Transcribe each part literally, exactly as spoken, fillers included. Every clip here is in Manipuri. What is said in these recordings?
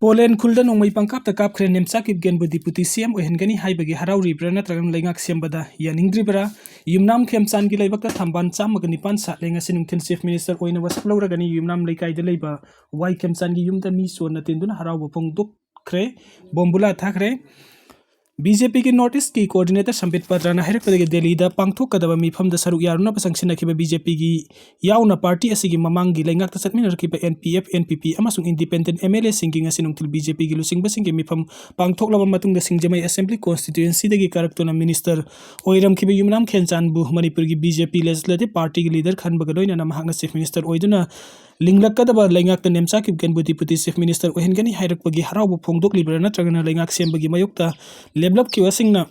ꯄꯣꯂꯦꯟ ꯈꯨꯜꯗ ꯅꯣꯡꯃꯩ ꯄꯪꯀꯥꯞꯇ ꯀꯥꯞꯈ꯭ꯔꯦ꯫ ꯅꯦꯝꯆꯥ ꯀꯤꯞꯒꯦꯟꯕꯨ ꯗꯤꯄꯨꯇꯤ ꯁꯤ ꯑꯦꯝ ꯑꯣꯏꯍꯟꯒꯅꯤ ꯍꯥꯏꯕꯒꯤ ꯍꯔꯥꯎꯔꯤꯕ꯭ꯔꯥ ꯅꯠꯇ꯭ꯔꯒꯅ ꯂꯩꯉꯥꯛ ꯁꯦꯝꯕꯗ ꯌꯥꯅꯤꯡꯗ꯭ꯔꯤꯕ꯭ꯔꯥ? ꯌꯨꯝꯅꯥꯝ ꯈꯦꯝꯆꯥꯟꯒꯤ ꯂꯩꯕꯥꯛꯇ ꯊꯝꯕꯥꯜ ꯆꯥꯝꯃꯒ ꯅꯤꯄꯥꯟ ꯁꯥꯠꯂꯦ꯫ ꯉꯁꯤ ꯅꯨꯡꯊꯤꯜ ꯆꯤꯐ ꯃꯤꯅꯤꯁꯇꯔ ꯑꯣꯏꯅ ꯋꯥꯁꯛ ꯂꯧꯔꯒꯅꯤ꯫ ꯌꯨꯝꯅꯥꯝ ꯂꯩꯀꯥꯏꯗ ꯂꯩꯕ ꯋꯥꯏ ꯈꯦꯝꯆꯥꯟꯒꯤ ꯌꯨꯝꯗ ꯃꯤ ꯆꯣꯟꯅ ꯇꯤꯟꯗꯨꯅ ꯍꯔꯥꯎꯕ ꯐꯣꯡꯗꯣꯛꯈ꯭ꯔꯦ, ꯕꯣꯝꯕꯨꯂꯥ ꯊꯥꯈ꯭ꯔꯦ꯫ ꯕꯤ ꯖꯦ ꯄꯤꯒꯤ ꯅꯣꯔꯠ ꯏꯁꯀꯤ ꯀꯣꯑꯣꯔꯗꯤꯅꯦꯇꯔ ꯁꯝꯕꯤꯠ ꯄꯇ꯭ꯔꯅ ꯍꯥꯏꯔꯛꯄꯗꯒꯤ ꯗꯦꯜꯂꯤꯗ ꯄꯥꯡꯊꯣꯛꯀꯗꯕ ꯃꯤꯐꯝꯗ ꯁꯔꯨꯛ ꯌꯥꯔꯨꯅꯕ ꯆꯪꯁꯤꯟꯅꯈꯤꯕ ꯕꯤ ꯖꯦ ꯄꯤꯒꯤ ꯌꯥꯎꯅ ꯄꯥꯔꯇꯤ ꯑꯁꯤꯒꯤ ꯃꯃꯥꯡꯒꯤ ꯂꯩꯉꯥꯛꯇ ꯆꯠꯃꯤꯟꯅꯔꯛꯈꯤꯕ N P F, N P P ꯑꯃꯁꯨꯡ ꯏꯟꯗꯤꯄꯦꯟꯗꯦꯟ ꯑꯦꯝ ꯑꯦꯜ ꯑꯦꯁꯤꯡꯒꯤ ꯉꯁꯤ ꯅꯨꯡꯊꯤꯜ ꯕꯤ ꯖꯦ ꯄꯤꯒꯤ ꯂꯨꯆꯤꯡꯕꯁꯤꯡꯒꯤ ꯃꯤꯐꯝ ꯄꯥꯡꯊꯣꯛꯂꯕ ꯃꯇꯨꯡꯗ ꯁꯤꯡꯖꯃꯩ ꯑꯦꯁꯦꯝꯕ꯭ꯂꯤ ꯀꯣꯟꯁꯇꯤꯇ꯭ꯌꯨꯑꯦꯟꯁꯤꯗꯒꯤ ꯀꯥꯔꯛꯇꯨꯅ ꯃꯤꯅꯤꯁꯇꯔ ꯑꯣꯏꯔꯝꯈꯤꯕ ꯌꯨꯝꯅꯥꯝ ꯈꯦꯟꯆꯥꯟꯕꯨ ꯃꯅꯤꯄꯨꯔꯒꯤ ꯕꯤ ꯖꯦ ꯄꯤ ꯂꯦꯖꯤꯁꯂꯦꯇꯤꯚ ꯄꯥꯔꯇꯤꯒꯤ ꯂꯤꯗꯔ ꯈꯟꯕꯒ ꯂꯣꯏꯅꯅ ꯃꯍꯥꯛꯅ ꯆꯤꯐ ꯃꯤꯅꯤꯁꯇꯔ ꯑꯣꯏꯗꯨꯅ ꯂꯤꯡꯂꯛꯀꯗꯕ ꯂꯩꯉꯥꯛꯇ ꯅꯦꯝꯆꯥ ꯀꯤꯞꯒꯦꯟꯕꯨ ꯗꯤꯄꯨꯇꯤ ꯆꯤꯐ ꯃꯤꯅꯤꯁꯇꯔ ꯑꯣꯏꯍꯟꯒꯅꯤ ꯍꯥꯏꯔꯛꯄꯒꯤ ꯍꯔꯥꯎꯕ ꯐꯣꯡꯗꯣꯛꯂꯤꯕ꯭ꯔꯥ ꯅꯠꯇ꯭ꯔꯒꯅ ꯂꯩꯉꯥꯛ ꯁꯦꯝꯕꯒꯤ ꯃꯥꯌꯣꯛꯇ ꯂꯦꯞꯂꯛꯈꯤꯕꯁꯤꯡꯅ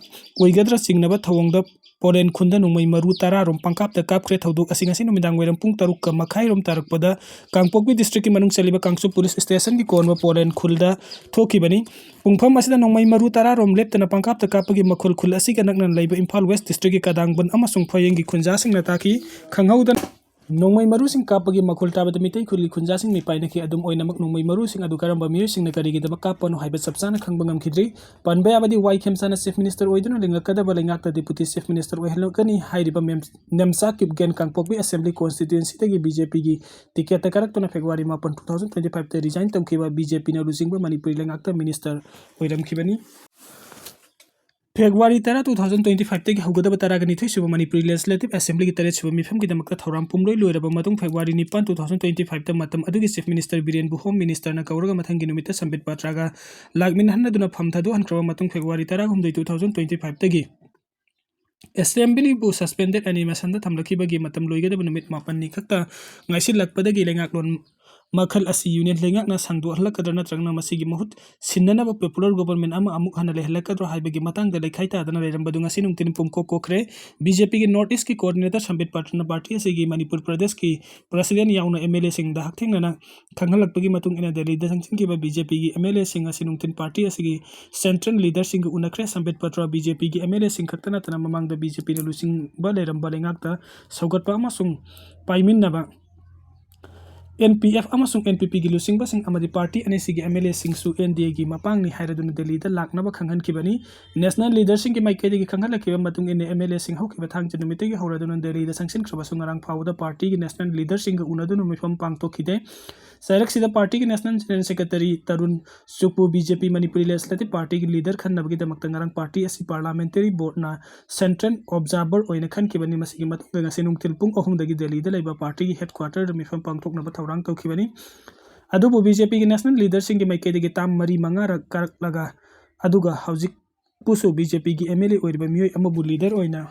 ꯑꯣꯏꯒꯗ꯭ꯔꯥ ꯆꯤꯡꯅꯕ ꯊꯧꯑꯣꯡꯗ ꯄꯣꯂꯦꯟ ꯈꯨꯟꯗ ꯅꯣꯡꯃꯩ ꯃꯔꯨ ꯇꯔꯥ ꯔꯣꯝ ꯄꯪꯀꯥꯞꯇ ꯀꯥꯞꯈ꯭ꯔꯦ꯫ ꯊꯧꯗꯣꯛ ꯑꯁꯤ ꯉꯁꯤ ꯅꯨꯃꯤꯗꯥꯡ ꯋꯥꯏꯔꯝ ꯄꯨꯡ ꯇꯔꯨꯛꯀ ꯃꯈꯥꯏ ꯔꯣꯝ ꯇꯥꯔꯛꯄꯗ ꯀꯥꯡꯄꯣꯛꯄꯤ ꯗꯤꯁꯇ꯭ꯔꯤꯛꯀꯤ ꯃꯅꯨꯡ ꯆꯜꯂꯤꯕ ꯀꯥꯡꯆꯨꯞ ꯄꯨꯂꯤꯁ ꯁ꯭ꯇꯦꯁꯟꯒꯤ ꯀꯣꯟꯕ ꯄꯣꯂꯦꯟ ꯈꯨꯜꯗ ꯊꯣꯛꯈꯤꯕꯅꯤ꯫ ꯄꯨꯡꯐꯝ ꯑꯁꯤꯗ ꯅꯣꯡꯃꯩ ꯃꯔꯨ ꯇꯔꯥ ꯔꯣꯝ ꯂꯦꯞꯇꯅ ꯄꯪꯀꯥꯞꯇ ꯀꯥꯞꯄꯒꯤ ꯃꯈꯣꯜ ꯈꯨꯜ ꯑꯁꯤꯒ ꯅꯛꯅꯅ ꯂꯩꯕ ꯏꯝꯐꯥꯜ ꯋꯦꯁ ꯗꯤꯁꯇ꯭ꯔꯤꯛꯀꯤ ꯀꯗꯥꯡꯕꯟ ꯑꯃꯁꯨꯡ ꯐꯌꯦꯡꯒꯤ ꯈꯨꯟꯖꯥꯁꯤꯡꯅ ꯇꯥꯈꯤ꯫ ꯈꯪꯍꯧꯗꯅ ꯅꯣꯡꯃꯩ ꯃꯔꯨꯁꯤꯡ ꯀꯥꯞꯄꯒꯤ ꯃꯈꯣꯜ ꯇꯥꯕꯗ ꯃꯤꯇꯩ ꯈꯨꯜꯒꯤ ꯈꯨꯟꯖꯥꯁꯤꯡ ꯃꯤꯄꯥꯏꯅꯈꯤ꯫ ꯑꯗꯨꯝ ꯑꯣꯏꯅꯃꯛ, ꯅꯣꯡꯃꯩ ꯃꯔꯨꯁꯤꯡ ꯑꯗꯨ ꯀꯔꯝꯕ ꯃꯤꯑꯣꯏꯁꯤꯡꯅ ꯀꯔꯤꯒꯤꯗꯃꯛ ꯀꯥꯞꯄꯅꯣ ꯍꯥꯏꯕ ꯆꯞ ꯆꯥꯅ ꯈꯪꯕ ꯉꯝꯈꯤꯗ꯭ꯔꯤ꯫ ꯄꯟꯕ ꯌꯥꯕꯗꯤ, ꯋꯥꯏ ꯈꯦꯝꯆꯥꯟꯅ ꯆꯤꯐ ꯃꯤꯅꯤꯁꯇꯔ ꯑꯣꯏꯗꯨꯅ ꯂꯤꯡꯂꯛꯀꯗꯕ ꯂꯩꯉꯥꯛꯇ ꯗꯤꯄꯨꯇꯤ ꯆꯤꯐ ꯃꯤꯅꯤꯁꯇꯔ ꯑꯣꯏꯍꯜꯂꯛꯀꯅꯤ ꯍꯥꯏꯔꯤꯕ ꯃꯦꯝ-, ꯅꯦꯝꯆꯥ ꯀꯤꯞꯒꯦꯟ ꯀꯥꯡꯄꯣꯛꯄꯤ ꯑꯦꯁꯦꯝꯕ꯭ꯂꯤ ꯀꯣꯟꯁꯇꯤꯇ꯭ꯌꯨꯑꯦꯟꯁꯤꯗꯒꯤ ꯕꯤ ꯖꯦ ꯄꯤꯒꯤ ꯇꯤꯀꯦꯠꯇ ꯀꯥꯔꯛꯇꯨꯅ ꯐꯦꯕ꯭ꯔꯨꯋꯥꯔꯤ ꯃꯥꯄꯟ, ꯇꯨ ꯊꯥꯎꯖꯟ ꯇ꯭ꯋꯦꯟꯇꯤ ꯐꯥꯏꯚꯇ ꯔꯤꯖꯥꯏꯟ ꯇꯧꯈꯤꯕ ꯕꯤ ꯖꯦ ꯄꯤꯅ ꯂꯨꯆꯤꯡꯕ ꯃꯅꯤꯄꯨꯔꯤ ꯂꯩꯉꯥꯛꯇ ꯃꯤꯅꯤꯁꯇꯔ ꯑꯣꯏꯔꯝꯈꯤꯕꯅꯤ꯫ ꯐꯦꯕ꯭ꯔꯨꯋꯥꯔꯤ ꯇꯔꯥ, ꯇꯨ ꯊꯥꯎꯖꯟ ꯇ꯭ꯋꯦꯟꯇꯤ ꯐꯥꯏꯚꯇꯒꯤ ꯍꯧꯒꯗꯕ ꯇꯔꯥꯒ ꯅꯤꯊꯣꯏ ꯁꯨꯕ ꯃꯅꯤꯄꯨꯔꯤ ꯂꯦꯖꯤꯁꯂꯦꯇꯤꯚ ꯑꯦꯁꯦꯝꯕ꯭ꯂꯤꯒꯤ ꯇꯔꯦꯠ ꯁꯨꯕ ꯃꯤꯐꯝꯒꯤꯗꯃꯛꯇ ꯊꯧꯔꯝ ꯄꯨꯝꯂꯣꯏ ꯂꯣꯏꯔꯕ ꯃꯇꯨꯡ, ꯐꯦꯕ꯭ꯔꯨꯋꯥꯔꯤ ꯅꯤꯄꯥꯟ, ꯇꯨ ꯊꯥꯎꯖꯟ ꯇ꯭ꯋꯦꯟꯇꯤ ꯐꯥꯏꯚꯇ ꯃꯇꯝ ꯑꯗꯨꯒꯤ ꯆꯤꯐ ꯃꯤꯅꯤꯁꯇꯔ ꯕꯤꯔꯦꯟꯕꯨ ꯍꯣꯝ ꯃꯤꯅꯤꯁꯇꯔꯅ ꯀꯧꯔꯒ ꯃꯊꯪꯒꯤ ꯅꯨꯃꯤꯠꯇ ꯁꯝꯕꯤꯠ ꯄꯇ꯭ꯔꯒ ꯂꯥꯛꯃꯤꯟꯅꯍꯟꯅꯗꯨꯅ ꯐꯝ ꯊꯥꯗꯣꯛꯍꯟꯈ꯭ꯔꯕ ꯃꯇꯨꯡ, ꯐꯦꯕ꯭ꯔꯨꯋꯥꯔꯤ ꯇꯔꯥꯍꯨꯝꯗꯣꯏ, ꯇꯨ ꯊꯥꯎꯖꯟ ꯇ꯭ꯋꯦꯟꯇꯤ ꯐꯥꯏꯚꯇꯒꯤ ꯑꯦꯁꯦꯝꯕ꯭ꯂꯤꯕꯨ ꯁꯁꯄꯦꯟꯗꯦꯗ ꯑꯦꯅꯤꯃꯦꯁꯟꯗ ꯊꯝꯂꯛꯈꯤꯕꯒꯤ ꯃꯇꯝ ꯂꯣꯏꯒꯗꯕ ꯅꯨꯃꯤꯠ ꯃꯥꯄꯟꯅꯤ ꯈꯛꯇ ꯉꯥꯏꯁꯤꯜꯂꯛꯄꯗꯒꯤ ꯂꯩꯉꯥꯛꯂꯣꯟ ꯃꯈꯜ ꯑꯁꯤ ꯌꯨꯅꯤꯌꯟ ꯂꯩꯉꯥꯛꯅ ꯁꯥꯡꯗꯣꯛꯍꯜꯂꯛꯀꯗ꯭ꯔꯥ ꯅꯠꯇ꯭ꯔꯒꯅ ꯃꯁꯤꯒꯤ ꯃꯍꯨꯠ ꯁꯤꯟꯅꯅꯕ ꯄꯣꯄꯨꯂꯔ ꯒꯣꯕꯔꯃꯦꯟ ꯑꯃ ꯑꯃꯨꯛ ꯍꯟꯅ ꯂꯩꯍꯜꯂꯛꯀꯗ꯭ꯔꯥ ꯍꯥꯏꯕꯒꯤ ꯃꯇꯥꯡꯗ ꯂꯩꯈꯥꯏ ꯇꯥꯗꯅ ꯂꯩꯔꯝꯕꯗꯨ ꯉꯁꯤ ꯅꯨꯡꯊꯤꯜ ꯄꯨꯝꯀꯣꯛ ꯀꯣꯛꯈ꯭ꯔꯦ꯫ ꯕꯤ ꯖꯦ ꯄꯤꯒꯤ ꯅꯣꯔꯠ ꯏꯁꯀꯤ ꯀꯣꯑꯣꯔꯗꯤꯅꯦꯇꯔ ꯁꯝꯕꯤꯠ ꯄꯇ꯭ꯔꯅ ꯄꯥꯔꯇꯤ ꯑꯁꯤꯒꯤ ꯃꯅꯤꯄꯨꯔ ꯄ꯭ꯔꯗꯦꯁꯀꯤ ꯄ꯭ꯔꯁꯤꯗꯦꯟ ꯌꯥꯎꯅ ꯑꯦꯝ ꯑꯦꯜ ꯑꯦꯁꯤꯡꯗ ꯍꯛꯊꯦꯡꯅꯅ ꯈꯪꯍꯜꯂꯛꯄꯒꯤ ꯃꯇꯨꯡ ꯏꯟꯅ ꯗꯦꯜꯂꯤꯗ ꯆꯪꯁꯤꯟꯈꯤꯕ ꯕꯤ ꯖꯦ ꯄꯤꯒꯤ ꯑꯦꯝ ꯑꯦꯜ ꯑꯦꯁꯤꯡ ꯉꯁꯤ ꯅꯨꯡꯊꯤꯜ ꯄꯥꯔꯇꯤ ꯑꯁꯤꯒꯤ ꯁꯦꯟꯇ꯭ꯔꯦꯜ ꯂꯤꯗꯔꯁꯤꯡꯒ ꯎꯅꯈ꯭ꯔꯦ꯫ ꯁꯝꯕꯤꯠ ꯄꯇ꯭ꯔ ꯕꯤ ꯖꯦ ꯄꯤꯒꯤ ꯑꯦꯝ ꯑꯦꯜ ꯑꯦꯁꯤꯡ ꯈꯛꯇ ꯅꯠꯇꯅ ꯃꯃꯥꯡꯗ ꯕꯤ ꯖꯦ ꯄꯤꯅ ꯂꯨꯆꯤꯡꯕ ꯂꯩꯔꯝꯕ ꯂꯩꯉꯥꯛꯇ ꯁꯧꯒꯠꯄ ꯑꯃꯁꯨꯡ ꯄꯥꯏꯃꯤꯟꯅꯕ NPF ꯑꯃꯁꯨꯡ NPPꯒꯤ ꯂꯨꯆꯤꯡꯕꯁꯤꯡ ꯑꯃꯗꯤ ꯄꯥꯔꯇꯤ ꯑꯅꯤꯁꯤꯒꯤ MLAꯁꯤꯡꯁꯨ NDAꯒꯤ ꯃꯄꯥꯡꯅꯤ ꯍꯥꯏꯔꯗꯨꯅ ꯗꯦꯜꯂꯤꯗ ꯂꯥꯛꯅꯕ ꯈꯪꯍꯟꯈꯤꯕꯅꯤ꯫ ꯅꯦꯁꯅꯦꯜ ꯂꯤꯗꯔꯁꯤꯡꯒꯤ ꯃꯥꯏꯀꯩꯗꯒꯤ ꯈꯪꯍꯜꯂꯛꯈꯤꯕ ꯃꯇꯨꯡ ꯏꯟꯅ MLAꯁꯤꯡ ꯍꯧꯈꯤꯕ ꯊꯥꯡꯖ ꯅꯨꯃꯤꯠꯇꯒꯤ ꯍꯧꯔꯗꯨꯅ ꯗꯦꯜꯂꯤꯗ ꯆꯪꯁꯤꯟꯈ꯭ꯔꯕꯁꯨ ꯉꯔꯥꯡ ꯐꯥꯎꯕꯗ ꯄꯥꯔꯇꯤꯒꯤ ꯅꯦꯁꯅꯦꯜ ꯂꯤꯗꯔꯁꯤꯡꯒ ꯎꯅꯗꯨꯅ ꯃꯤꯐꯝ ꯄꯥꯡꯊꯣꯛꯈꯤꯗꯦ꯫ ꯆꯩꯔꯛꯁꯤꯗ ꯄꯥꯔꯇꯤꯒꯤ ꯅꯦꯁꯅꯦꯜ ꯖꯦꯅꯔꯦꯜ ꯁꯦꯀ꯭ꯔꯦꯇꯔꯤ ꯇꯔꯨꯟ ꯆꯨꯛꯄꯨ, BJP ꯃꯅꯤꯄꯨꯔꯤ ꯂꯦꯖꯤꯁꯂꯦꯇꯤꯚ ꯄꯥꯔꯇꯤꯒꯤ ꯂꯤꯗꯔ ꯈꯟꯅꯕꯒꯤꯗꯃꯛꯇ ꯉꯔꯥꯡ ꯄꯥꯔꯇꯤ ꯑꯁꯤ ꯄꯥꯔꯂꯥꯃꯦꯟꯇꯔꯤ ꯕꯣꯔꯗꯅ ꯁꯦꯟꯇ꯭ꯔꯦꯜ ꯑꯣꯕꯖꯥꯔꯚꯔ ꯑꯣꯏꯅ ꯈꯟꯈꯤꯕꯅꯤ꯫ ꯃꯁꯤꯒꯤ ꯃꯇꯨꯡꯗ ꯉꯁꯤ ꯅꯨꯡꯊꯤꯜ ꯄꯨꯡ ꯑꯍꯨꯝꯗꯒꯤ ꯗꯦꯜꯂꯤꯗ ꯂꯩꯕ ꯄꯥꯔꯇꯤꯒꯤ ꯍꯦꯗꯀ꯭ꯋꯥꯇꯔꯗ ꯃꯤꯐꯝ ꯄꯥꯡꯊꯣꯛꯅꯕ ꯊꯧꯔꯥꯡ ꯇꯧꯈꯤꯕꯅꯤ꯫ ꯑꯗꯨꯕꯨ BJPꯒꯤ ꯅꯦꯁꯅꯦꯜ ꯂꯤꯗꯔꯁꯤꯡꯒꯤ ꯃꯥꯏꯀꯩꯗꯒꯤ ꯇꯥꯝ ꯃꯔꯤ ꯃꯉꯥꯔꯛ ꯀꯥꯔꯛꯂꯒ, ꯑꯗꯨꯒ ꯍꯧꯖꯤꯛꯄꯨꯁꯨ BJPꯒꯤ MLA ꯑꯣꯏꯔꯤꯕ ꯃꯤꯑꯣꯏ ꯑꯃꯕꯨ ꯂꯤꯗꯔ ꯑꯣꯏꯅ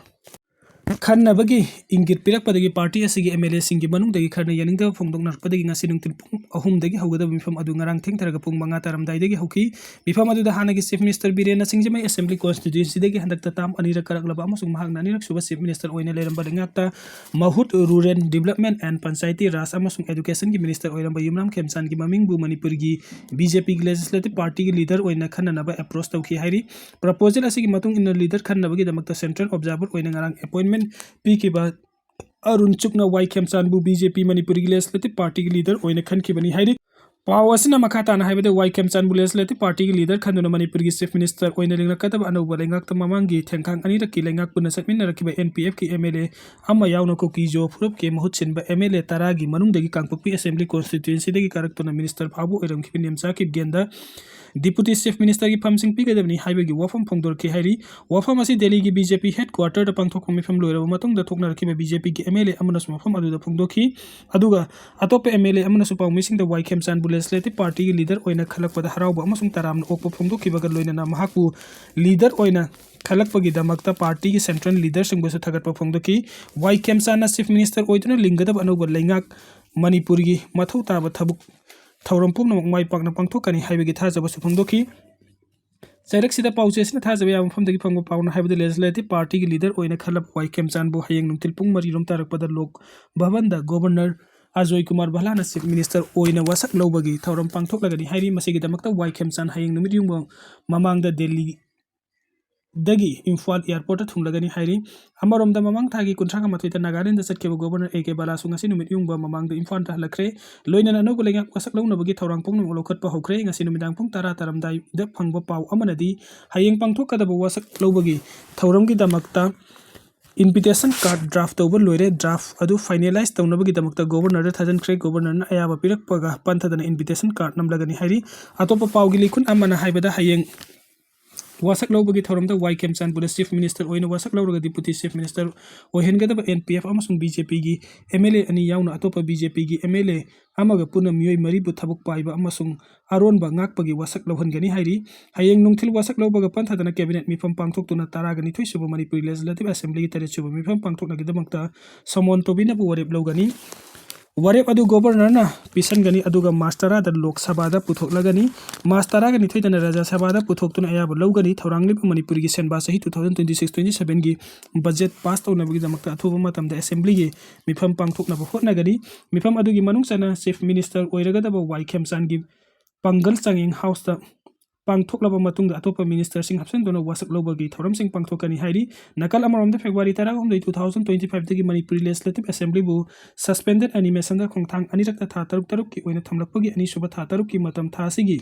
ꯈꯟꯅꯕꯒꯤ ꯏꯪꯒꯤꯠ ꯄꯤꯔꯛꯄꯗꯒꯤ ꯄꯥꯔꯇꯤ ꯑꯁꯤꯒꯤ MLAꯁꯤꯡꯒꯤ ꯃꯅꯨꯡꯗꯒꯤ ꯈꯔꯅ ꯌꯥꯅꯤꯡꯗꯕ ꯐꯣꯡꯗꯣꯛꯅꯔꯛꯄꯗꯒꯤ ꯉꯁꯤ ꯅꯨꯡꯊꯤꯜ ꯄꯨꯡ ꯑꯍꯨꯝꯗꯒꯤ ꯍꯧꯒꯗꯕ ꯃꯤꯐꯝ ꯑꯗꯨ ꯉꯔꯥꯡ ꯊꯦꯡꯊꯔꯒ ꯄꯨꯡ ꯃꯉꯥ ꯇꯥꯔꯝꯗꯥꯏꯗꯒꯤ ꯍꯧꯈꯤ꯫ ꯃꯤꯐꯝ ꯑꯗꯨꯗ ꯍꯥꯟꯅꯒꯤ Chief Minister ꯕꯤꯔꯦꯟꯅ ꯁꯤꯡꯖꯃꯩ Assembly Constituencyꯗꯒꯤ ꯍꯟꯗꯛꯇ ꯇꯥꯝ ꯑꯅꯤꯔꯛ ꯀꯥꯔꯛꯂꯕ ꯑꯃꯁꯨꯡ ꯃꯍꯥꯛꯅ ꯑꯅꯤꯔꯛ ꯁꯨꯕ Chief Minister ꯑꯣꯏꯅ ꯂꯩꯔꯝꯕ ꯂꯩꯉꯥꯛꯇ ꯃꯍꯨꯠ, Rural Development and Panchayati Raj ꯑꯃꯁꯨꯡ Educationꯒꯤ Minister ꯑꯣꯏꯔꯝꯕ ꯌꯨꯝꯅꯥꯝ ꯈꯦꯝꯆꯥꯟꯒꯤ ꯃꯃꯤꯡꯕꯨ ꯃꯅꯤꯄꯨꯔꯒꯤ BJPꯒꯤ Legislative Partyꯒꯤ ꯂꯤꯗꯔ ꯑꯣꯏꯅ ꯈꯟꯅꯅꯕ ꯑꯦꯄ꯭ꯔꯣꯆ ꯇꯧꯈꯤ ꯍꯥꯏꯔꯤ꯫ ꯄ꯭ꯔꯄꯣꯖꯦꯜ ꯑꯁꯤꯒꯤ ꯃꯇꯨꯡ ꯏꯟꯅ ꯂꯤꯗꯔ ꯈꯟꯅꯕꯒꯤꯗꯃꯛꯇ ꯁꯦꯟꯇ꯭ꯔꯦꯜ ꯑꯣꯕꯖꯥꯔꯚꯔ ꯑꯣꯏꯅ ꯉꯔꯥꯡ ꯑꯦꯄꯣꯏꯟꯃꯦꯟ ꯄꯤꯈꯤꯕ ꯑꯔꯨꯟ ꯆꯨꯛꯅ ꯋꯥꯏ ꯈꯦꯝꯆꯥꯟꯕꯨ BJP ꯃꯅꯤꯄꯨꯔꯒꯤ Legislative Partyꯒꯤ ꯂꯤꯗꯔ ꯑꯣꯏꯅ ꯈꯟꯈꯤꯕꯅꯤ ꯍꯥꯏꯔꯤ꯫ ꯄꯥꯎ ꯑꯁꯤꯅ ꯃꯈꯥ ꯇꯥꯅ ꯍꯥꯏꯕꯗ, ꯋꯥꯏ ꯈꯦꯝꯆꯥꯟꯕꯨ Legislative Partyꯒꯤ ꯂꯤꯗꯔ ꯈꯟꯗꯨꯅ ꯃꯅꯤꯄꯨꯔꯒꯤ Chief Minister ꯑꯣꯏꯅ ꯂꯤꯡꯂꯛꯀꯗꯕ ꯑꯅꯧꯕ ꯂꯩꯉꯥꯛꯇ ꯃꯃꯥꯡꯒꯤ ꯊꯦꯡꯈꯥꯡ ꯑꯅꯤꯔꯛꯀꯤ ꯂꯩꯉꯥꯛ ꯄꯨꯟꯅ ꯆꯠꯃꯤꯟꯅꯔꯛꯈꯤꯕ NPFꯀꯤ MLA ꯑꯃ ꯌꯥꯎꯅ ꯀꯨꯀꯤ ꯖꯣ ꯐꯨꯔꯨꯞꯀꯤ ꯃꯍꯨꯠ ꯁꯤꯟꯕ MLA ꯇꯔꯥꯒꯤ ꯃꯅꯨꯡꯗꯒꯤ ꯀꯥꯡꯄꯣꯛꯄꯤ Assembly Constituencyꯗꯒꯤ ꯀꯥꯔꯛꯇꯨꯅ Minister ꯐꯥꯎꯕ ꯑꯣꯏꯔꯝꯈꯤꯕ ꯅꯦꯝꯆꯥ ꯀꯤꯞꯒꯦꯟꯗ Deputy Chief Ministerꯒꯤ ꯐꯝꯁꯤꯡ ꯄꯤꯒꯗꯕꯅꯤ ꯍꯥꯏꯕꯒꯤ ꯋꯥꯐꯝ ꯐꯣꯡꯗꯣꯔꯛꯈꯤ ꯍꯥꯏꯔꯤ꯫ ꯋꯥꯐꯝ ꯑꯁꯤ ꯗꯦꯜꯂꯤꯒꯤ BJP headquarterꯗ ꯄꯥꯡꯊꯣꯛꯄ ꯃꯤꯐꯝ ꯂꯣꯏꯔꯕ ꯃꯇꯨꯡꯗ ꯊꯣꯛꯅꯔꯛꯈꯤꯕ BJPꯒꯤ MLA ꯑꯃꯅꯁꯨ ꯃꯐꯝ ꯑꯗꯨꯗ ꯐꯣꯡꯗꯣꯛꯈꯤ꯫ ꯑꯗꯨꯒ ꯑꯇꯣꯞꯄ MLA ꯑꯃꯅꯁꯨ ꯄꯥꯎꯃꯤꯁꯤꯡꯗ ꯋꯥꯏ ꯈꯦꯝꯆꯥꯟꯕꯨ Legislative Partyꯒꯤ ꯂꯤꯗꯔ ꯑꯣꯏꯅ ꯈꯜꯂꯛꯄꯗ ꯍꯔꯥꯎꯕ ꯑꯃꯁꯨꯡ ꯇꯔꯥꯝꯅ ꯑꯣꯛꯄ ꯐꯣꯡꯗꯣꯛꯈꯤꯕꯒ ꯂꯣꯏꯅꯅ ꯃꯍꯥꯛꯄꯨ ꯂꯤꯗꯔ ꯑꯣꯏꯅ ꯈꯜꯂꯛꯄꯒꯤꯗꯃꯛꯇ ꯄꯥꯔꯇꯤꯒꯤ ꯁꯦꯟꯇ꯭ꯔꯦꯜ ꯂꯤꯗꯔꯁꯤꯡꯕꯨꯁꯨ ꯊꯥꯒꯠꯄ ꯐꯣꯡꯗꯣꯛꯈꯤ꯫ ꯋꯥꯏ ꯈꯦꯝꯆꯥꯟꯅ Chief Minister ꯑꯣꯏꯗꯨꯅ ꯂꯤꯡꯒꯗꯕ ꯑꯅꯧꯕ ꯂꯩꯉꯥꯛ ꯃꯅꯤꯄꯨꯔꯒꯤ ꯃꯊꯧ ꯇꯥꯕ ꯊꯕꯛ ꯊꯧꯔꯝ ꯄꯨꯝꯅꯃꯛ ꯃꯥꯏ ꯄꯥꯛꯅ ꯄꯥꯡꯊꯣꯛꯀꯅꯤ ꯍꯥꯏꯕꯒꯤ ꯊꯥꯖꯕꯁꯨ ꯐꯣꯡꯗꯣꯛꯈꯤ꯫ ꯆꯩꯔꯛꯁꯤꯗ ꯄꯥꯎꯆꯦꯁꯤꯅ ꯊꯥꯖꯕ ꯌꯥꯕ ꯃꯐꯝꯗꯒꯤ ꯐꯪꯕ ꯄꯥꯎꯅ ꯍꯥꯏꯕꯗ, Legislative Partyꯒꯤ ꯂꯤꯗꯔ ꯑꯣꯏꯅ ꯈꯜꯂꯕ ꯋꯥꯏ ꯈꯦꯝꯆꯥꯟꯕꯨ ꯍꯌꯦꯡ ꯅꯨꯡꯊꯤꯜ ꯄꯨꯡ ꯃꯔꯤꯔꯣꯝ ꯇꯥꯔꯛꯄꯗ ꯂꯣꯛ ꯚꯕꯟꯗ Governor Ajoy Kumar ꯚꯜꯂꯥꯅ Chief Minister ꯑꯣꯏꯅ ꯋꯥꯁꯛ ꯂꯧꯕꯒꯤ ꯊꯧꯔꯝ ꯄꯥꯡꯊꯣꯛꯂꯒꯅꯤ ꯍꯥꯏꯔꯤ꯫ ꯃꯁꯤꯒꯤꯗꯃꯛꯇ ꯋꯥꯏ ꯈꯦꯝꯆꯥꯟ ꯍꯌꯦꯡ ꯅꯨꯃꯤꯠ ꯌꯨꯡꯕ ꯃꯃꯥꯡꯗ ꯗꯦꯜꯂꯤ ꯗꯒꯤ ꯏꯝꯐꯥꯜ ꯑꯦꯌꯔꯄꯣꯔꯠꯇ ꯊꯨꯡꯂꯒꯅꯤ ꯍꯥꯏꯔꯤ꯫ ꯑꯃꯔꯣꯝꯗ, ꯃꯃꯥꯡ ꯊꯥꯒꯤ ꯀꯨꯟꯊ꯭ꯔꯥꯒ ꯃꯥꯊꯣꯏꯗ ꯅꯥꯒꯥꯂꯦꯟꯗ ꯆꯠꯈꯤꯕ ꯒꯣꯕꯔꯅꯔ ꯑꯦ ꯀꯦ ꯕꯥꯂꯥꯁꯨ ꯉꯁꯤ ꯅꯨꯃꯤꯠ ꯌꯨꯡꯕ ꯃꯃꯥꯡꯗ ꯏꯝꯐꯥꯜꯗ ꯍꯜꯂꯛꯈ꯭ꯔꯦ꯫ ꯂꯣꯏꯅꯅ ꯑꯅꯧꯕ ꯂꯩꯉꯥꯛ ꯋꯥꯁꯛ ꯂꯧꯅꯕꯒꯤ ꯊꯧꯔꯥꯡ ꯄꯨꯝꯅꯃꯛ ꯂꯧꯈꯠꯄ ꯍꯧꯈ꯭ꯔꯦ꯫ ꯉꯁꯤ ꯅꯨꯃꯤꯗꯥꯡ ꯄꯨꯡ ꯇꯔꯥ ꯇꯥꯔꯝꯗꯥꯏꯗ ꯐꯪꯕ ꯄꯥꯎ ꯑꯃꯅꯗꯤ, ꯍꯌꯦꯡ ꯄꯥꯡꯊꯣꯛꯀꯗꯕ ꯋꯥꯁꯛ ꯂꯧꯕꯒꯤ ꯊꯧꯔꯝꯒꯤꯗꯃꯛꯇ invitation card draft ꯇꯧꯕ ꯂꯣꯏꯔꯦ꯫ Draft ꯑꯗꯨ finalize ꯇꯧꯅꯕꯒꯤꯗꯃꯛꯇ ꯒꯣꯕꯔꯅꯔꯗ ꯊꯥꯖꯤꯟꯈ꯭ꯔꯦ꯫ ꯒꯣꯕꯔꯅꯔꯅ ꯑꯌꯥꯕ ꯄꯤꯔꯛꯄꯒ ꯄꯟꯊꯗꯅ invitation card ꯅꯝꯂꯒꯅꯤ ꯍꯥꯏꯔꯤ꯫ ꯑꯇꯣꯞꯄ ꯄꯥꯎꯒꯤ ꯂꯤꯈꯨꯟ ꯑꯃꯅ ꯍꯥꯏꯕꯗ, ꯍꯌꯦꯡ ꯋꯥꯁꯛ ꯂꯧꯕꯒꯤ ꯊꯧꯔꯝꯗ ꯋꯥꯏ ꯈꯦꯝꯆꯥꯟꯕꯨꯅ Chief Minister ꯑꯣꯏꯅ ꯋꯥꯁꯛ ꯂꯧꯔꯒ Deputy Chief Minister ꯑꯣꯏꯍꯟꯒꯗꯕ N P F ꯑꯃꯁꯨꯡ B J P ꯒꯤ M L A ꯑꯅꯤ ꯌꯥꯎꯅ ꯑꯇꯣꯞꯄ B J P ꯒꯤ M L A ꯑꯃꯒ ꯄꯨꯟꯅ ꯃꯤꯑꯣꯏ ꯃꯔꯤꯕꯨ ꯊꯕꯛ ꯄꯥꯏꯕ ꯑꯃꯁꯨꯡ ꯑꯔꯣꯟꯕ ꯉꯥꯛꯄꯒꯤ ꯋꯥꯁꯛ ꯂꯧꯍꯟꯒꯅꯤ ꯍꯥꯏꯔꯤ꯫ ꯍꯌꯦꯡ ꯅꯨꯡꯊꯤꯜ ꯋꯥꯁꯛ ꯂꯧꯕꯒ ꯄꯟꯊꯗꯅ cabinet ꯃꯤꯐꯝ ꯄꯥꯡꯊꯣꯛꯇꯨꯅ ꯇꯔꯥꯒ ꯅꯤꯊꯣꯏ ꯁꯨꯕ ꯃꯅꯤꯄꯨꯔ Legislative Assembly ꯒꯤ ꯇꯔꯦꯠ ꯁꯨꯕ ꯃꯤꯐꯝ ꯄꯥꯡꯊꯣꯛꯅꯕꯒꯤꯗꯃꯛꯇ ꯁꯣꯃꯣꯟ ꯇꯧꯕꯤꯅꯕ ꯋꯥꯔꯦꯞ ꯂꯧꯒꯅꯤ꯫ ꯋꯥꯔꯦꯞ ꯑꯗꯨ ꯒꯣꯕꯔꯅꯔꯅ ꯄꯤꯁꯟꯒꯅꯤ, ꯑꯗꯨꯒ ꯃꯥꯔꯆ ꯇꯔꯥꯗ ꯂꯣꯛ ꯁꯚꯥꯗ ꯄꯨꯊꯣꯛꯂꯒꯅꯤ꯫ ꯃꯥꯔꯆ ꯇꯔꯥꯒ ꯅꯤꯊꯣꯏꯗꯅ ꯔꯥꯖ꯭ꯌ ꯁꯚꯥꯗ ꯄꯨꯊꯣꯛꯇꯨꯅ ꯑꯌꯥꯕ ꯂꯧꯒꯅꯤ꯫ ꯊꯧꯔꯥꯡꯂꯤꯕ ꯃꯅꯤꯄꯨꯔꯒꯤ ꯁꯦꯟꯕꯥ ꯆꯍꯤ two thousand twenty six twenty seven ꯒꯤ budget pass ꯇꯧꯅꯕꯒꯤꯗꯃꯛꯇ ꯑꯊꯨꯕ ꯃꯇꯝꯗ assembly ꯒꯤ ꯃꯤꯐꯝ ꯄꯥꯡꯊꯣꯛꯅꯕ ꯍꯣꯠꯅꯒꯅꯤ꯫ ꯃꯤꯐꯝ ꯑꯗꯨꯒꯤ ꯃꯅꯨꯡ ꯆꯟꯅ Chief Minister ꯑꯣꯏꯔꯒꯗꯕ ꯋꯥꯏ ꯈꯦꯝꯆꯥꯟꯒꯤ ꯄꯥꯡꯒꯜ ꯆꯥꯡꯌꯦꯡ House ꯇ ꯄꯥꯡꯊꯣꯛꯂꯕ ꯃꯇꯨꯡꯗ ꯑꯇꯣꯞꯄ minister ꯁꯤꯡ ꯍꯥꯞꯆꯤꯟꯗꯨꯅ ꯋꯥꯁꯛ ꯂꯧꯕꯒꯤ ꯊꯧꯔꯝꯁꯤꯡ ꯄꯥꯡꯊꯣꯛꯀꯅꯤ ꯍꯥꯏꯔꯤ꯫ ꯅꯥꯀꯜ ꯑꯃꯔꯣꯝꯗ, February ꯇꯔꯥꯍꯨꯝꯗꯣꯏ, two thousand twenty five ꯗꯒꯤ ꯃꯅꯤꯄꯨꯔ Legislative Assembly ꯕꯨ suspended animation ꯗ ꯈꯣꯡꯊꯥꯡ ꯑꯅꯤꯔꯛꯇ ꯊꯥ ꯇꯔꯨꯛ ꯇꯔꯨꯛꯀꯤ ꯑꯣꯏꯅ ꯊꯝꯂꯛꯄꯒꯤ ꯑꯅꯤꯁꯨꯕ ꯊꯥ ꯇꯔꯨꯛꯀꯤ ꯃꯇꯝ ꯊꯥ ꯑꯁꯤꯒꯤ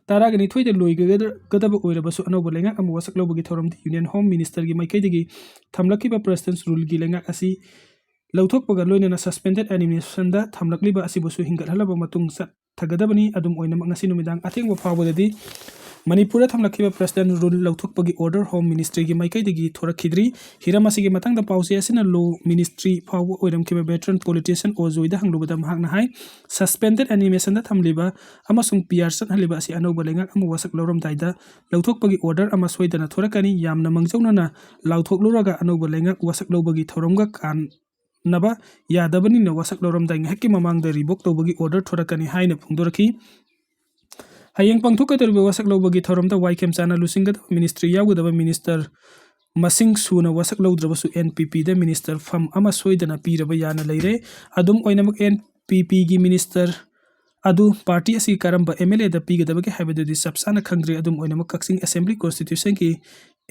ꯇꯔꯥꯒ ꯅꯤꯊꯣꯏꯗ ꯂꯣꯏꯒꯗꯕ ꯑꯣꯏꯔꯕꯁꯨ, ꯑꯅꯧꯕ ꯂꯩꯉꯥꯛ ꯑꯃ ꯋꯥꯁꯛ ꯂꯧꯕꯒꯤ ꯊꯧꯔꯝꯗꯤ Union Home Minister ꯒꯤ ꯃꯥꯏꯀꯩꯗꯒꯤ ꯊꯝꯂꯛꯈꯤꯕ President's Rule ꯒꯤ ꯂꯩꯉꯥꯛ ꯑꯁꯤ ꯂꯧꯊꯣꯛꯄꯒ ꯂꯣꯏꯅꯅ suspended animation ꯗ ꯊꯝꯂꯛꯂꯤꯕ ꯑꯁꯤꯕꯨꯁꯨ ꯍꯤꯡꯒꯠꯍꯜꯂꯕ ꯃꯇꯨꯡ ꯆꯠꯊꯒꯗꯕꯅꯤ꯫ ꯑꯗꯨꯝ ꯑꯣꯏꯅꯃꯛ, ꯉꯁꯤ ꯅꯨꯃꯤꯗꯥꯡ ꯑꯊꯦꯡꯕ ꯐꯥꯎꯕꯗꯗꯤ ꯃꯅꯤꯄꯨꯔꯗ ꯊꯝꯂꯛꯈꯤꯕ President's Rule ꯂꯧꯊꯣꯛꯄꯒꯤ order Home Ministry ꯒꯤ ꯃꯥꯏꯀꯩꯗꯒꯤ ꯊꯣꯔꯛꯈꯤꯗ꯭ꯔꯤ꯫ ꯍꯤꯔꯝ ꯑꯁꯤꯒꯤ ꯃꯇꯥꯡꯗ ꯄꯥꯎꯆꯦ ꯑꯁꯤꯅ Law Ministry ꯐꯥꯎꯕ ꯑꯣꯏꯔꯝꯈꯤꯕ veteran politician ꯑꯣ ꯖꯣꯏꯗ ꯍꯪꯂꯨꯕꯗ, ꯃꯍꯥꯛꯅ ꯍꯥꯏ, suspended animation ꯗ ꯊꯝꯂꯤꯕ ꯑꯃꯁꯨꯡ P R ꯆꯠꯍꯜꯂꯤꯕ ꯑꯁꯤ ꯑꯅꯧꯕ ꯂꯩꯉꯥꯛ ꯑꯃ ꯋꯥꯁꯛ ꯂꯧꯔꯝꯗꯥꯏꯗ ꯂꯧꯊꯣꯛꯄꯒꯤ order ꯑꯃ ꯁꯣꯏꯗꯅ ꯊꯣꯔꯛꯀꯅꯤ꯫ ꯌꯥꯝꯅ ꯃꯥꯡꯖꯧꯅꯅ ꯂꯥꯎꯊꯣꯛꯂꯨꯔꯒ ꯑꯅꯧꯕ ꯂꯩꯉꯥꯛ ꯋꯥꯁꯛ ꯂꯧꯕꯒꯤ ꯊꯧꯔꯝꯒ ꯀꯥꯟ ꯅꯕ ꯌꯥꯗꯕꯅꯤꯅ ꯋꯥꯁꯛ ꯂꯧꯔꯝꯗꯥꯏ ꯉꯥꯏꯍꯥꯛꯀꯤ ꯃꯃꯥꯡꯗ revoke ꯇꯧꯕꯒꯤ order ꯊꯣꯔꯛꯀꯅꯤ ꯍꯥꯏꯅ ꯐꯣꯡꯗꯣꯔꯛꯈꯤ꯫ ꯍꯌꯦꯡ ꯄꯥꯡꯊꯣꯛꯀꯗꯧꯔꯤꯕ ꯋꯥꯁꯛ ꯂꯧꯕꯒꯤ ꯊꯧꯔꯝꯗ ꯋꯥꯏ ꯈꯦꯝꯆꯥꯟꯅ ꯂꯨꯆꯤꯡꯒꯗꯕ ministry ꯌꯥꯎꯒꯗꯕ minister ꯃꯁꯤꯡ ꯁꯨꯅ ꯋꯥꯁꯛ ꯂꯧꯗ꯭ꯔꯕꯁꯨ, N P P ꯗ minister ꯐꯝ ꯑꯃ ꯁꯣꯏꯗꯅ ꯄꯤꯔꯕ ꯌꯥꯅ ꯂꯩꯔꯦ꯫ ꯑꯗꯨꯝ ꯑꯣꯏꯅꯃꯛ, N P P ꯒꯤ minister ꯑꯗꯨ ꯄꯥꯔꯇꯤ ꯑꯁꯤꯒꯤ ꯀꯔꯝꯕ MLAꯗ ꯄꯤꯒꯗꯕꯒꯦ ꯍꯥꯏꯕꯗꯨꯗꯤ ꯆꯞ ꯆꯥꯅ ꯈꯪꯗ꯭ꯔꯤ꯫ ꯑꯗꯨꯝ ꯑꯣꯏꯅꯃꯛ ꯀꯛꯆꯤꯡ Assembly Constituencyꯒꯤ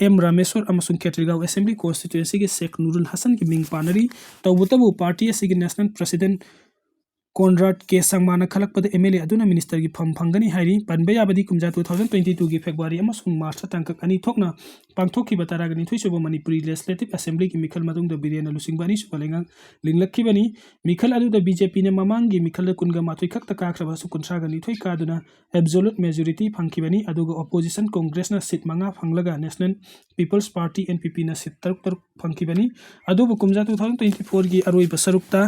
ꯑꯦꯝ ꯔꯥꯃꯦꯁꯣꯔ ꯑꯃꯁꯨꯡ ꯈꯦꯇ꯭ꯔꯤꯒꯥꯎ Assembly Constituencyꯒꯤ ꯁꯦꯈ ꯅꯨꯔꯨꯜ ꯍꯁꯟꯒꯤ ꯃꯤꯡ ꯄꯥꯟꯅꯔꯤ꯫ ꯇꯧꯕꯇꯕꯨ ꯄꯥꯔꯇꯤ ꯑꯁꯤꯒꯤ National President ꯀꯣꯟꯔꯥꯗ ꯀꯦ ꯁꯪꯃꯥꯅ ꯈꯜꯂꯛꯄꯗ MLA ꯑꯗꯨꯅ ministerꯒꯤ ꯐꯝ ꯐꯪꯒꯅꯤ ꯍꯥꯏꯔꯤ꯫ ꯄꯟꯕ ꯌꯥꯕꯗꯤ ꯀꯨꯝꯖꯥ two thousand twenty twoꯒꯤ February ꯑꯃꯁꯨꯡ Marchꯇ ꯇꯥꯡꯀꯛ ꯑꯅꯤ ꯊꯣꯛꯅ ꯄꯥꯡꯊꯣꯛꯈꯤꯕ ꯇꯔꯥꯒ ꯅꯤꯊꯣꯏ ꯁꯨꯕ ꯃꯅꯤꯄꯨꯔꯤ Legislative Assemblyꯒꯤ ꯃꯤꯈꯜ ꯃꯇꯨꯡꯗ ꯕꯤꯔꯦꯟꯅ ꯂꯨꯆꯤꯡꯕ ꯑꯅꯤꯁꯨꯕ ꯂꯩꯉꯥꯛ ꯂꯤꯡꯂꯛꯈꯤꯕꯅꯤ꯫ ꯃꯤꯈꯜ ꯑꯗꯨꯗ BJPꯅ ꯃꯃꯥꯡꯒꯤ ꯃꯤꯈꯜꯗ ꯀꯨꯟꯒ ꯃꯥꯊꯣꯏ ꯈꯛꯇ ꯀꯥꯈ꯭ꯔꯕꯁꯨ ꯀꯨꯟꯊ꯭ꯔꯥꯒ ꯅꯤꯊꯣꯏ ꯀꯥꯗꯨꯅ absolute majority ꯐꯪꯈꯤꯕꯅꯤ꯫ ꯑꯗꯨꯒ opposition Congressꯅ seat ꯃꯉꯥ ꯐꯪꯂꯒ National People's Party NPPꯅ seat ꯇꯔꯨꯛ ꯇꯔꯨꯛ ꯐꯪꯈꯤꯕꯅꯤ꯫ ꯑꯗꯨꯕꯨ ꯀꯨꯝꯖꯥ two thousand twenty fourꯒꯤ ꯑꯔꯣꯏꯕ ꯁꯔꯨꯛꯇ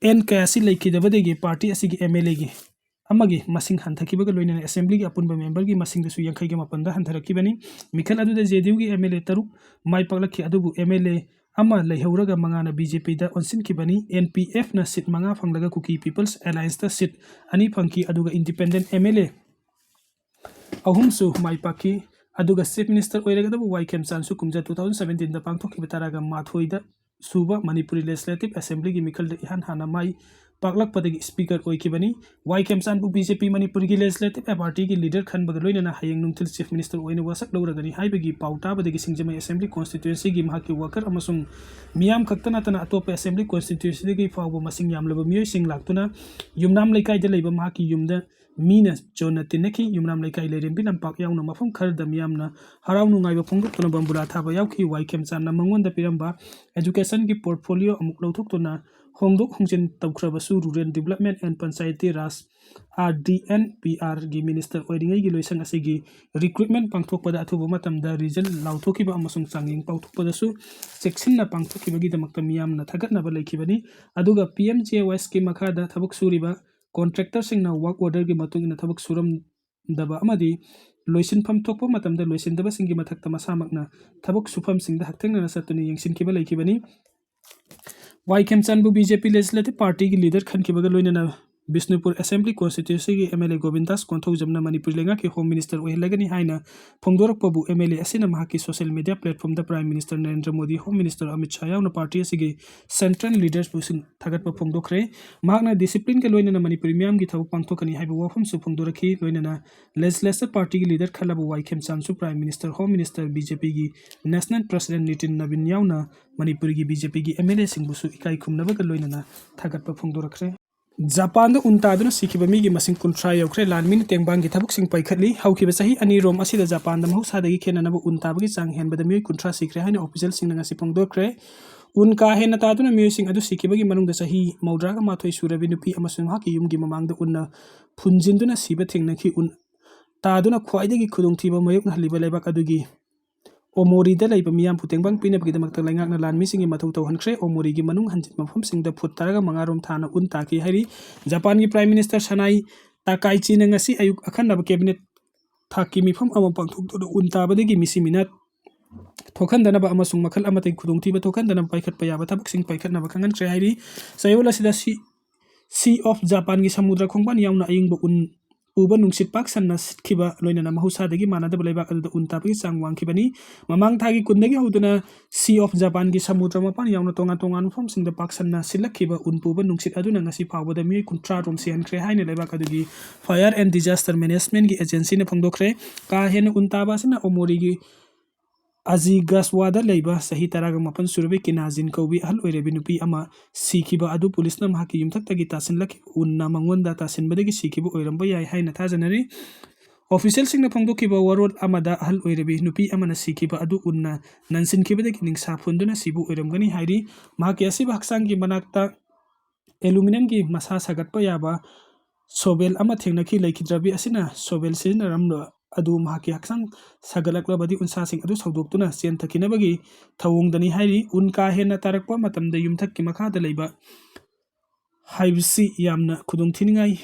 ꯑꯦꯟ ꯀꯌꯥꯁꯤ ꯂꯩꯈꯤꯗꯕꯗꯒꯤ ꯄꯥꯔꯇꯤ ꯑꯁꯤꯒꯤ MLAꯒꯤ ꯑꯃꯒꯤ ꯃꯁꯤꯡ ꯍꯟꯊꯈꯤꯕꯒ ꯂꯣꯏꯅꯅ Assemblyꯒꯤ ꯑꯄꯨꯟꯕ memberꯒꯤ ꯃꯁꯤꯡꯗꯁꯨ ꯌꯥꯡꯈꯩꯒ ꯃꯥꯄꯟꯗ ꯍꯟꯊꯔꯛꯈꯤꯕꯅꯤ꯫ ꯃꯤꯈꯜ ꯑꯗꯨꯗ JDUꯒꯤ MLA ꯇꯔꯨꯛ ꯃꯥꯏ ꯄꯥꯛꯂꯛꯈꯤ, ꯑꯗꯨꯕꯨ MLA ꯑꯃ ꯂꯩꯍꯧꯔꯒ ꯃꯉꯥꯅ BJPꯗ ꯑꯣꯟꯁꯤꯟꯈꯤꯕꯅꯤ꯫ NPFꯅ seat ꯃꯉꯥ ꯐꯪꯂꯒ ꯀꯨꯀꯤ People's Allianceꯇ seat ꯑꯅꯤ ꯐꯪꯈꯤ, ꯑꯗꯨꯒ independent MLA ꯑꯍꯨꯝꯁꯨ ꯃꯥꯏ ꯄꯥꯛꯈꯤ꯫ ꯑꯗꯨꯒ Chief Minister ꯑꯣꯏꯔꯒꯗꯕ ꯋꯥꯏ ꯈꯦꯝꯆꯥꯟꯁꯨ ꯀꯨꯝꯖꯥ two thousand seventeenꯗ ꯄꯥꯡꯊꯣꯛꯈꯤꯕ ꯇꯔꯥꯒ ꯃꯥꯊꯣꯏꯗ ꯁꯨꯕ ꯃꯅꯤꯄꯨꯔꯤ Legislative Assemblyꯒꯤ ꯃꯤꯈꯜꯗ ꯏꯍꯥꯟ ꯍꯥꯟꯅ ꯃꯥꯏ ꯄꯥꯛꯂꯛꯄꯗꯒꯤ Speaker ꯑꯣꯏꯈꯤꯕꯅꯤ꯫ ꯋꯥꯏ ꯈꯦꯝꯆꯥꯟꯕꯨ BJP ꯃꯅꯤꯄꯨꯔꯒꯤ Legislative Partyꯒꯤ leader ꯈꯟꯕꯒ ꯂꯣꯏꯅꯅ ꯍꯌꯦꯡ ꯅꯨꯡꯊꯤꯜ Chief Minister ꯑꯣꯏꯅ ꯋꯥꯁꯛ ꯂꯧꯔꯒꯅꯤ ꯍꯥꯏꯕꯒꯤ ꯄꯥꯎ ꯇꯥꯕꯗꯒꯤ ꯁꯤꯡꯖꯃꯩ Assembly Constituencyꯒꯤ ꯃꯍꯥꯛꯀꯤ worker ꯑꯃꯁꯨꯡ ꯃꯤꯌꯥꯝ ꯈꯛꯇ ꯅꯠꯇꯅ ꯑꯇꯣꯞꯄ Assembly Constituencyꯗꯒꯤ ꯐꯥꯎꯕ ꯃꯁꯤꯡ ꯌꯥꯝꯂꯕ ꯃꯤꯑꯣꯏꯁꯤꯡ ꯂꯥꯛꯇꯨꯅ ꯌꯨꯝꯅꯥꯝ ꯂꯩꯀꯥꯏꯗ ꯂꯩꯕ ꯃꯍꯥꯛꯀꯤ ꯌꯨꯝꯗ ꯃꯤꯅ ꯆꯣꯟꯅ ꯇꯤꯟꯅꯈꯤ꯫ ꯌꯨꯝꯅꯥꯝ ꯂꯩꯀꯥꯏ ꯂꯩꯔꯦꯝꯕꯤ ꯂꯝꯄꯥꯛ ꯌꯥꯎꯅ ꯃꯐꯝ ꯈꯔꯗ ꯃꯤꯌꯥꯝꯅ ꯍꯔꯥꯎ ꯅꯨꯡꯉꯥꯏꯕ ꯐꯣꯡꯗꯣꯛꯇꯨꯅ ꯕꯝꯕꯨꯔꯥ ꯊꯥꯕ ꯌꯥꯎꯈꯤ꯫ ꯋꯥꯏ ꯈꯦꯝꯆꯥꯟꯅ ꯃꯉꯣꯟꯗ ꯄꯤꯔꯝꯕ educationꯒꯤ portfolio ꯑꯃꯨꯛ ꯂꯧꯊꯣꯛꯇꯨꯅ ꯍꯣꯡꯗꯣꯛ ꯍꯣꯡꯖꯤꯟ ꯇꯧꯈ꯭ꯔꯕꯁꯨ Rural Development and Panchayati Raj RDNPRꯒꯤ Minister ꯑꯣꯏꯔꯤꯉꯩꯒꯤ ꯂꯣꯏꯁꯪ ꯑꯁꯤꯒꯤ recruitment ꯄꯥꯡꯊꯣꯛꯄꯗ ꯑꯊꯨꯕ ꯃꯇꯝꯗ result ꯂꯥꯎꯊꯣꯛꯈꯤꯕ ꯑꯃꯁꯨꯡ ꯆꯥꯡꯌꯦꯡ ꯄꯥꯡꯊꯣꯛꯄꯗꯁꯨ ꯆꯦꯛꯁꯤꯟꯅ ꯄꯥꯡꯊꯣꯛꯈꯤꯕꯒꯤꯗꯃꯛꯇ ꯃꯤꯌꯥꯝꯅ ꯊꯥꯒꯠꯅꯕ ꯂꯩꯈꯤꯕꯅꯤ꯫ ꯑꯗꯨꯒ PMGAYꯒꯤ ꯃꯈꯥꯗ ꯊꯕꯛ ꯁꯨꯔꯤꯕ contractorꯁꯤꯡꯅ work orderꯒꯤ ꯃꯇꯨꯡ ꯏꯟꯅ ꯊꯕꯛ ꯁꯨꯔꯝꯗꯕ ꯑꯃꯗꯤ ꯂꯣꯏꯁꯤꯟꯐꯝ ꯊꯣꯛꯄ ꯃꯇꯝꯗ ꯂꯣꯏꯁꯤꯟꯗꯕꯁꯤꯡꯒꯤ ꯃꯊꯛꯇ ꯃꯁꯥꯃꯛꯅ ꯊꯕꯛ ꯁꯨꯐꯝꯁꯤꯡꯗ ꯍꯛꯊꯦꯡꯅꯅ ꯆꯠꯇꯨꯅ ꯌꯦꯡꯁꯤꯟꯈꯤꯕ ꯂꯩꯈꯤꯕꯅꯤ꯫ ꯋꯥꯏ ꯈꯦꯝꯆꯥꯟꯕꯨ BJP Legislative Partyꯒꯤ leader ꯈꯟꯈꯤꯕꯒ ꯂꯣꯏꯅꯅ ꯕꯤꯁꯅꯨꯄꯨꯔ Assembly Constituencyꯒꯤ MLA ꯒꯣꯕꯤꯟꯗꯥꯁ ꯀꯣꯟꯊꯧꯖꯝꯅ ꯃꯅꯤꯄꯨꯔ ꯂꯩꯉꯥꯛꯀꯤ Home Minister ꯑꯣꯏꯍꯜꯂꯒꯅꯤ ꯍꯥꯏꯅ ꯐꯣꯡꯗꯣꯔꯛꯄꯕꯨ MLA ꯑꯁꯤꯅ ꯃꯍꯥꯛꯀꯤ social media platformꯗ Prime Minister Narendra Modi, Home Minister Amit Shah ꯌꯥꯎꯅ party ꯑꯁꯤꯒꯤ central leadersꯕꯨꯁꯨ ꯊꯥꯒꯠꯄ ꯐꯣꯡꯗꯣꯛꯈ꯭ꯔꯦ꯫ ꯃꯍꯥꯛꯅ disciplineꯒ ꯂꯣꯏꯅꯅ ꯃꯅꯤꯄꯨꯔꯤ ꯃꯤꯌꯥꯝꯒꯤ ꯊꯕꯛ ꯄꯥꯡꯊꯣꯛꯀꯅꯤ ꯍꯥꯏꯕ ꯋꯥꯐꯝꯁꯨ ꯐꯣꯡꯗꯣꯔꯛꯈꯤ꯫ ꯂꯣꯏꯅꯅ legislature partyꯒꯤ leader ꯈꯜꯂꯕ ꯋꯥꯏ ꯈꯦꯝꯆꯥꯟꯁꯨ Prime Minister, Home Minister, BJPꯒꯤ National President Nitin ꯅꯕꯤꯟ ꯌꯥꯎꯅ ꯃꯅꯤꯄꯨꯔꯒꯤ BJPꯒꯤ MLAꯁꯤꯡꯕꯨꯁꯨ ꯏꯀꯥꯏ ꯈꯨꯝꯅꯕꯒ ꯂꯣꯏꯅꯅ ꯊꯥꯒꯠꯄ ꯐꯣꯡꯗꯣꯔꯛꯈ꯭ꯔꯦ꯫ ꯖꯄꯥꯟꯗ ꯎꯟ ꯇꯥꯗꯨꯅ ꯁꯤꯈꯤꯕ ꯃꯤꯒꯤ ꯃꯁꯤꯡ ꯀꯨꯟꯊ꯭ꯔꯥ ꯌꯧꯈ꯭ꯔꯦ꯫ ꯂꯥꯟꯃꯤꯅ ꯇꯦꯡꯕꯥꯡꯒꯤ ꯊꯕꯛꯁꯤꯡ ꯄꯥꯏꯈꯠꯂꯤ꯫ ꯍꯧꯈꯤꯕ ꯆꯍꯤ ꯑꯅꯤꯔꯣꯝ ꯑꯁꯤꯗ ꯖꯄꯥꯟꯗ ꯃꯍꯧꯁꯥꯗꯒꯤ ꯈꯦꯠꯅꯅꯕ ꯎꯟ ꯇꯥꯕꯒꯤ ꯆꯥꯡ ꯍꯦꯟꯕꯗ ꯃꯤꯑꯣꯏ ꯀꯨꯟꯊ꯭ꯔꯥ ꯁꯤꯈ꯭ꯔꯦ ꯍꯥꯏꯅ officialꯁꯤꯡꯅ ꯉꯁꯤ ꯐꯣꯡꯗꯣꯛꯈ꯭ꯔꯦ꯫ ꯎꯟ ꯀꯥ ꯍꯦꯟꯅ ꯇꯥꯗꯨꯅ ꯃꯤꯑꯣꯏꯁꯤꯡ ꯑꯗꯨ ꯁꯤꯈꯤꯕꯒꯤ ꯃꯅꯨꯡꯗ ꯆꯍꯤ ꯃꯧꯗ꯭ꯔꯥꯒ ꯃꯥꯊꯣꯏ ꯁꯨꯔꯕꯤ ꯅꯨꯄꯤ ꯑꯃꯁꯨ ꯃꯍꯥꯛꯀꯤ ꯌꯨꯝꯒꯤ ꯃꯃꯥꯡꯗ ꯎꯟꯅ ꯐꯨꯟꯖꯤꯟꯗꯨꯅ ꯁꯤꯕ ꯊꯦꯡꯅꯈꯤ꯫ ꯎꯟ ꯇꯥꯗꯨꯅ ꯈ꯭ꯋꯥꯏꯗꯒꯤ ꯈꯨꯗꯣꯡꯊꯤꯕ ꯃꯥꯌꯣꯛꯅꯍꯜꯂꯤꯕ ꯂꯩꯕꯥꯛ ꯑꯗꯨꯒꯤ ꯑꯣꯃꯣꯔꯤꯗ ꯂꯩꯕ ꯃꯤꯌꯥꯝꯕꯨ ꯇꯦꯡꯕꯥꯡ ꯄꯤꯅꯕꯒꯤꯗꯃꯛꯇ ꯂꯩꯉꯥꯛꯅ ꯂꯥꯟꯃꯤꯁꯤꯡꯒꯤ ꯃꯊꯧ ꯇꯧꯍꯟꯈ꯭ꯔꯦ꯫ ꯑꯣꯃꯣꯔꯤꯒꯤ ꯃꯅꯨꯡ ꯍꯟꯖꯤꯟꯕ ꯃꯐꯝꯁꯤꯡꯗ ꯐꯨꯠ ꯇꯔꯥꯒ ꯃꯉꯥ ꯔꯣꯝ ꯊꯥꯅ ꯎꯟ ꯇꯥꯈꯤ ꯍꯥꯏꯔꯤ꯫ ꯖꯄꯥꯟꯒꯤ Prime Minister ꯁꯅꯥꯏ ꯇꯥꯀꯥꯏꯆꯤꯅ ꯉꯁꯤ ꯑꯌꯨꯛ ꯑꯈꯟꯅꯕ cabinet ꯊꯥꯛꯀꯤ ꯃꯤꯐꯝ ꯑꯃ ꯄꯥꯡꯊꯣꯛꯇꯨꯅ ꯎꯟ ꯇꯥꯕꯗꯒꯤ ꯃꯤꯁꯤ ꯃꯤꯅꯥ ꯊꯣꯛꯍꯟꯗꯅꯕ ꯑꯃꯁꯨꯡ ꯃꯈꯜ ꯑꯃꯠꯇꯒꯤ ꯈꯨꯗꯣꯡꯊꯤꯕ ꯊꯣꯛꯍꯟꯗꯅꯕ ꯄꯥꯏꯈꯠꯄ ꯌꯥꯕ ꯊꯕꯛꯁꯤꯡ ꯄꯥꯏꯈꯠꯅꯕ ꯈꯪꯍꯟꯈ꯭ꯔꯦ ꯍꯥꯏꯔꯤ꯫ ꯆꯌꯣꯜ ꯑꯁꯤꯗ Sea, Sea of Japanꯒꯤ ꯁꯃꯨꯗ꯭ꯔ ꯈꯣꯡꯕꯥꯟ ꯌꯥꯎꯅ ꯑꯏꯪꯕ ꯎꯟ ꯄꯨꯕ ꯅꯨꯡꯁꯤꯠ ꯄꯥꯛ ꯁꯟꯅ ꯁꯤꯠꯈꯤꯕ ꯂꯣꯏꯅꯅ ꯃꯍꯧꯁꯥꯗꯒꯤ ꯃꯥꯟꯅꯗꯕ ꯂꯩꯕꯥꯛ ꯑꯗꯨꯗ ꯎꯟ ꯇꯥꯕꯒꯤ ꯆꯥꯡ ꯋꯥꯡꯈꯤꯕꯅꯤ꯫ ꯃꯃꯥꯡ ꯊꯥꯒꯤ ꯀꯨꯟꯗꯒꯤ ꯍꯧꯗꯨꯅ Sea of Japanꯒꯤ ꯁꯃꯨꯗ꯭ꯔ ꯃꯄꯥꯟ ꯌꯥꯎꯅ ꯇꯣꯉꯥꯟ ꯇꯣꯉꯥꯟꯕ ꯃꯐꯝꯁꯤꯡꯗ ꯄꯥꯛ ꯁꯟꯅ ꯁꯤꯠꯂꯛꯈꯤꯕ ꯎꯟ ꯄꯨꯕ ꯅꯨꯡꯁꯤꯠ ꯑꯗꯨꯅ ꯉꯁꯤ ꯐꯥꯎꯕꯗ ꯃꯤꯑꯣꯏ ꯀꯨꯟꯊ꯭ꯔꯥ ꯔꯣꯝ ꯁꯤꯍꯟꯈ꯭ꯔꯦ ꯍꯥꯏꯅ ꯂꯩꯕꯥꯛ ꯑꯗꯨꯒꯤ Fire and Disaster Managementꯒꯤ agencyꯅ ꯐꯣꯡꯗꯣꯛꯈ꯭ꯔꯦ꯫ ꯀꯥ ꯍꯦꯟꯅ ꯎꯟ ꯇꯥꯕ ꯑꯁꯤꯅ ꯑꯣꯃꯣꯔꯤꯒꯤ ꯑꯖꯤꯒꯥꯁꯋꯥꯗ ꯂꯩꯕ ꯆꯍꯤ ꯇꯔꯥꯒ ꯃꯥꯄꯟ ꯁꯨꯔꯕꯤ ꯀꯤꯅꯥꯖꯤꯟ ꯀꯧꯕꯤ ꯑꯍꯜ ꯑꯣꯏꯔꯕꯤ ꯅꯨꯄꯤ ꯑꯃ ꯁꯤꯈꯤꯕ ꯑꯗꯨ ꯄꯨꯂꯤꯁꯅ ꯃꯍꯥꯛꯀꯤ ꯌꯨꯝꯊꯛꯇꯒꯤ ꯇꯥꯁꯤꯜꯂꯛꯈꯤꯕ ꯎꯟꯅ ꯃꯉꯣꯟꯗ ꯇꯥꯁꯤꯟꯕꯗꯒꯤ ꯁꯤꯈꯤꯕ ꯑꯣꯏꯔꯝꯕ ꯌꯥꯏ ꯍꯥꯏꯅ ꯊꯥꯖꯅꯔꯤ꯫ Officialꯁꯤꯡꯅ ꯐꯣꯡꯗꯣꯛꯈꯤꯕ ꯋꯥꯔꯣꯜ ꯑꯃꯗ ꯑꯍꯜ ꯑꯣꯏꯔꯕꯤ ꯅꯨꯄꯤ ꯑꯃꯅ ꯁꯤꯈꯤꯕ ꯑꯗꯨ ꯎꯟꯅ ꯅꯟꯁꯤꯟꯈꯤꯕꯗꯒꯤ ꯅꯤꯡꯁꯥ ꯐꯨꯟꯗꯨꯅ ꯁꯤꯕ ꯑꯣꯏꯔꯝꯒꯅꯤ ꯍꯥꯏꯔꯤ꯫ ꯃꯍꯥꯛꯀꯤ ꯑꯁꯤꯕ ꯍꯛꯆꯥꯡꯒꯤ ꯃꯅꯥꯛꯇ aluminiumꯒꯤ ꯃꯁꯥ ꯁꯥꯒꯠꯄ ꯌꯥꯕ shovel ꯑꯃ ꯊꯦꯡꯅꯈꯤ꯫ ꯂꯩꯈꯤꯗ꯭ꯔꯕꯤ ꯑꯁꯤꯅ shovel ꯁꯤꯖꯤꯟꯅꯔꯝꯕ ꯑꯗꯨ ꯃꯍꯥꯛꯀꯤ ꯍꯛꯆꯥꯡ ꯁꯥꯒꯠꯂꯛꯂꯕꯗꯤ ꯎꯟꯁꯥꯁꯤꯡ ꯑꯗꯨ ꯁꯧꯗꯣꯛꯇꯨꯅ ꯆꯦꯟꯊꯈꯤꯅꯕꯒꯤ ꯊꯧꯑꯣꯡꯗꯅꯤ ꯍꯥꯏꯔꯤ꯫ ꯎꯟ ꯀꯥ ꯍꯦꯟꯅ ꯇꯥꯔꯛꯄ ꯃꯇꯝꯗ ꯌꯨꯝꯊꯛꯀꯤ ꯃꯈꯥꯗ ꯂꯩꯕ ꯍꯥꯏꯕꯁꯤ ꯌꯥꯝꯅ ꯈꯨꯗꯣꯡꯊꯤꯅꯤꯡꯉꯥꯏ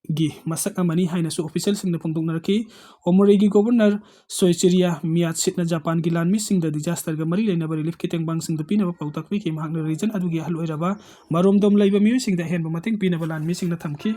ꯒꯤ ꯃꯁꯛ ꯑꯃꯅꯤ ꯍꯥꯏꯅꯁꯨ ꯑꯣꯐꯤꯁꯤꯌꯦꯜꯁꯤꯡꯅ ꯐꯣꯡꯗꯣꯛꯅꯔꯛꯈꯤ꯫ ꯑꯣꯃꯣꯔꯤꯒꯤ ꯒꯣꯕꯔꯅꯔ ꯁꯣꯏꯆꯤꯔꯤꯌꯥ ꯃꯤꯌꯥꯠꯁꯤꯠꯅ ꯖꯄꯥꯟꯒꯤ ꯂꯥꯟꯃꯤꯁꯤꯡꯗ disaster-ꯒ ꯃꯔꯤ ꯂꯩꯅꯕ relief-ꯀꯤ ꯇꯦꯡꯕꯥꯡꯁꯤꯡꯗꯨ ꯄꯤꯅꯕ ꯄꯥꯎꯇꯥꯛ ꯄꯤꯈꯤ꯫ ꯃꯍꯥꯛꯅ region ꯑꯗꯨꯒꯤ ꯑꯍꯜ ꯑꯣꯏꯔꯕ ꯃꯔꯣꯝꯗꯣꯝ ꯂꯩꯕ ꯃꯤꯑꯣꯏꯁꯤꯡꯗ ꯑꯍꯦꯟꯕ ꯃꯇꯦꯡ ꯄꯤꯅꯕ ꯂꯥꯟꯃꯤꯁꯤꯡꯅ ꯊꯝꯈꯤ꯫